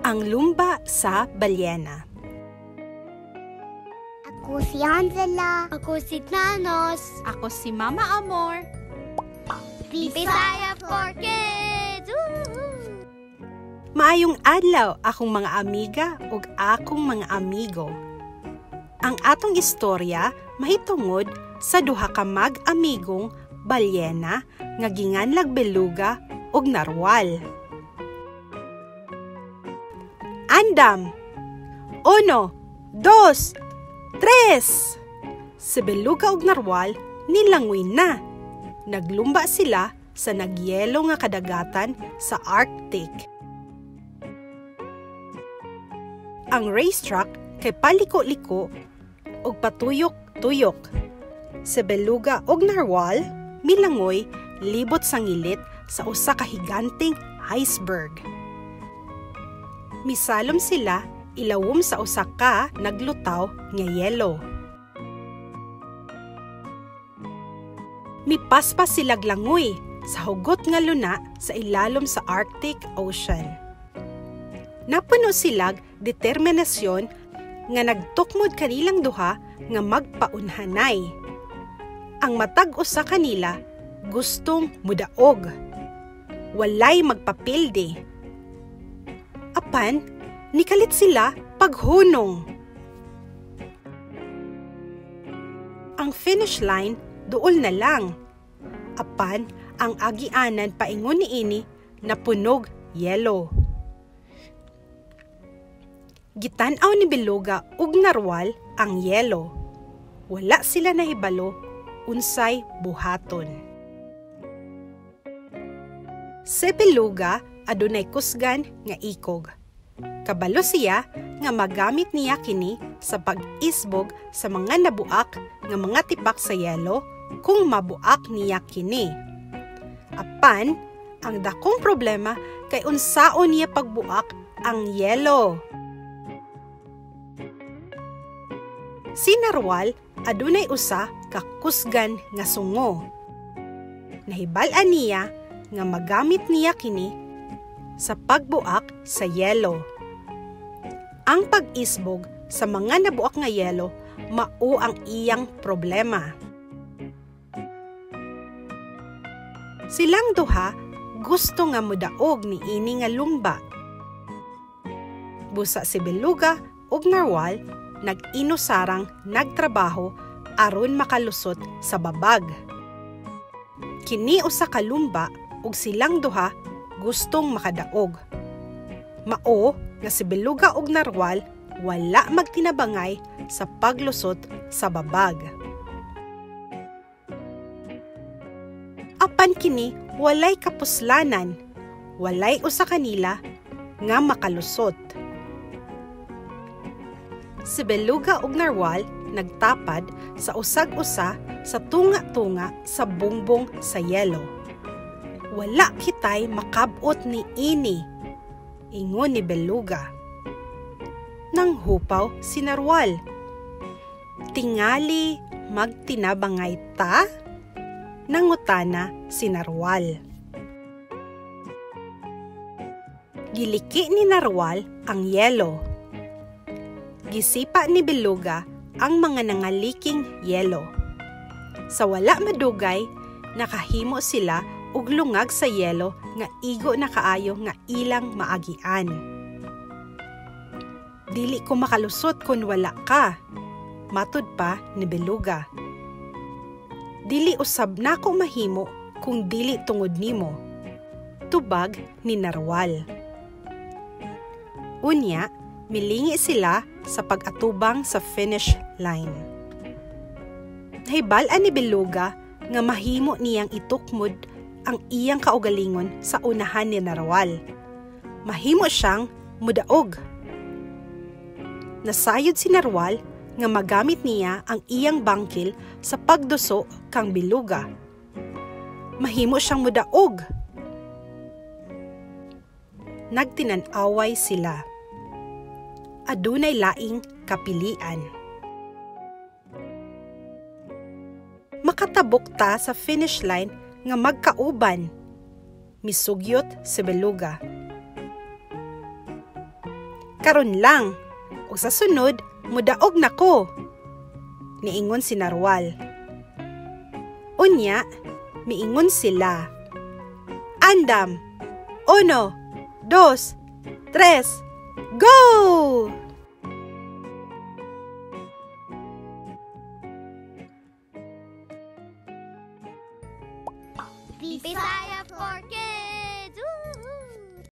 Ang Lumba sa Balyena. Ako si Angela. Ako si Thanos. Ako si Mama Amor. Bisaya for Kids! Woo! Maayong adlaw, akong mga amiga ug akong mga amigo. Ang atong istorya mahitungod sa duha ka mag-amigong balyena nga ginganlag beluga ug narwal. Andam! Uno, dos, tres! Si beluga ug narwal nilangoy na. Naglumba sila sa nagyelo nga kadagatan sa Arctic. Ang racetrack kay paliko-liko ug patuyok-tuyok. Si beluga ug narwal milangoy libot sa ngilit sa usa ka higanteng iceberg. Misalom sila ilawom sa usa ka naglutaw nga yelo. Mipaspas sila langoy sa hugot nga luna sa ilalom sa Arctic Ocean. Napuno silag determinasyon nga nagtukmod kanilang duha nga magpaunhanay. Ang matag usa kanila gustong mudaog. Walay magpapildi. Apan, nikalit sila paghunong. Ang finish line duol na lang. Apan, ang agianan paingon niini napunog yelo. Gitan-aw ni Beluga ug narwal ang yelo. Wala sila nahibalo unsay buhaton. Si Beluga adunay kusgan nga ikog. Kabalo siya nga magamit niya kini sa pag-isbog sa mga nabuak nga mga tipak sa yelo kung mabuak niya kini. Apan, ang dakong problema kay unsaon niya pagbuak ang yelo. Si narwal adunay usa ka kusgan nga sungo. Nahibal-an niya nga magamit niya kini sa pagbuak sa yelo. Ang pag-isbog sa mga nabuak nga yelo mao ang iyang problema. Silang duha gusto nga modaog niini nga lumba. Busa si beluga ug narwal nag-inusarang nagtrabaho aron makalusot sa babag. Kini usa ka lumba ug silang duha gustong makadaog. Mao nga si beluga ug narwal wala magtinabangay sa paglusot sa babag. Apan kini walay kapuslanan, walay usa kanila nga makalusot. Si beluga ug narwal nagtapad sa usag-usa sa tunga-tunga sa bungbong sa yelo. Wala kitay makabot ni ini, ingon ni beluga. Nanghupaw si narwal. Tingali magtinabangay ta? Nangutana si narwal. Giliki ni narwal ang yelo. Gisipa ni beluga ang mga nangaliking yelo. Sa wala madugay, nakahimo sila og lungag sa yelo nga igo na kaayo nga ilang maagian. Dili ko makalusot kun wala ka, matud pa ni beluga. Dili usab nako mahimo kung dili tungod nimo, tubag ni narwal. Unya, milingi sila sa pag-atubang sa finish line. Nahibal-an ni beluga nga mahimo niyang itukmod ang iyang kaugalingon sa unahan ni narwal. Mahimo siyang mudaog. Nasayod si narwal nga magamit niya ang iyang bangkil sa pagduso kang beluga. Mahimo siyang mudaog. Nagtinan-away sila. Adunay laing kapilian. Makatabok ta sa finish line nga magkauban. Misugyot si beluga. Karon lang, ug sa sunod mudaog na ko, niingon si Narwal. Unya, miingon sila. Andam! Uno, dos, tres, go! Bisaya for Kids!